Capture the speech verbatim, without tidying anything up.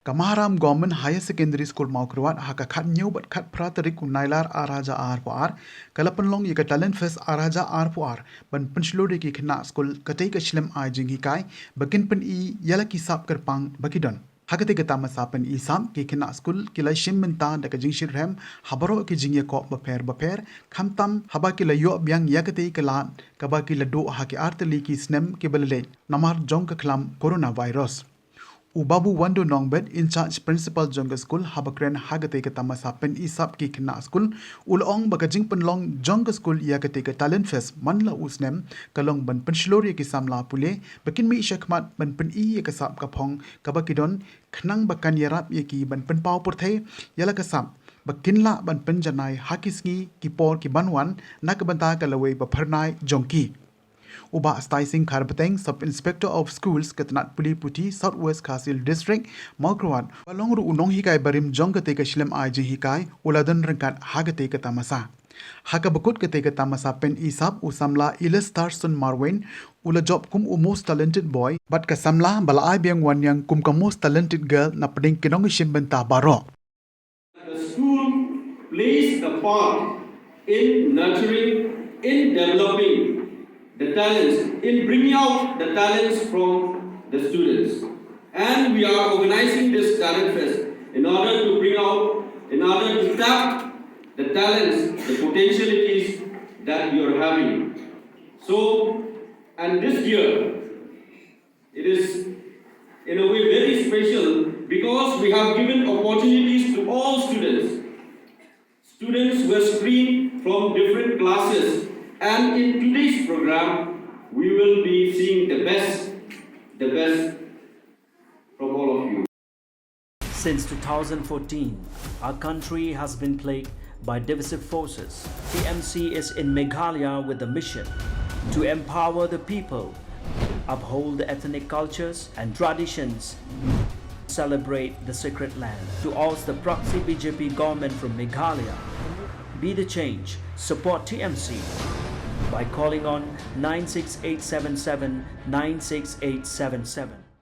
Ka Maharam Government Higher Secondary School Mawkyrwat ha ka khathynñiew bad khatphra tarik u Nailar arhajar arphew ar ka la pynlong ïa ka Talent Fest arhajar arphew ar ban pynshlur ïa ki khynnah skul katei ka shlem ai jinghikai ba kin pyni ïa la ki sap kyrpang ba ki don. Ha katei ka tamasa pyni sap ki khynnah skul ki la shim bynta da ka jingshitrhem ha baroh ki jingïakob bapher bapher, khamtam haba ki la ïoh biang ïa katei ka lad kaba ki la duh ha ki artylli ki snem kiba la leit namar jong ka khlam coronavirus. U Babu Wando Nongbet, in charge principal jong ka skul, haba kren ha katei ka tamasa pyni sap ki khynnah skul, u la ong ba ka jingpynlong jong ka skul ïa katei ka Talent Fest man la u snem ka long ban pynshlur ïa ki samla pule ba kin mih shakhmat ban pyni ïa ka sap ka phong kaba ki don, khnang ba kan ïarap ïa ki ban pynpaw pyrthei ïa la ka sap ba kin lah ban pynjanai ha ki sngi ki por ki ban wan na ka bynta ka lawei ba phyrnai jong ki. U Bah Stai Singh Kharbteng, Sub Inspector of Schools ka tnat pule puthi South West Khasi Hills District, Mawkyrwat, ba long ruh u nonghikai barim jong katei ka shlem ai jinghikai, u la don ryngkat ha katei ka tamasa. Ha kaba kut katei ka tamasa pyni sap, u samla Ilistarson Marwein u la jop kum u Most Talented Boy bad ka samla ba la ai biang wanniang kum ka Most Talented Girl na pdeng ki nongshim bynta baroh. The school plays a part in nurturing, in developing the talents, in bringing out the talents from the students. And we are organizing this Talent Fest in order to bring out, in order to tap the talents, the potentialities that you're having. So, and this year, it is, in a way, very special because we have given opportunities to all students. Students were screened from different classes, and in today's program, we will be seeing the best, the best from all of you. Since two thousand fourteen, our country has been plagued by divisive forces. T M C is in Meghalaya with a mission to empower the people, uphold the ethnic cultures and traditions, celebrate the sacred land. To oust the proxy B J P government from Meghalaya, be the change, support T M C by calling on nine six eight seven seven nine six eight seven seven.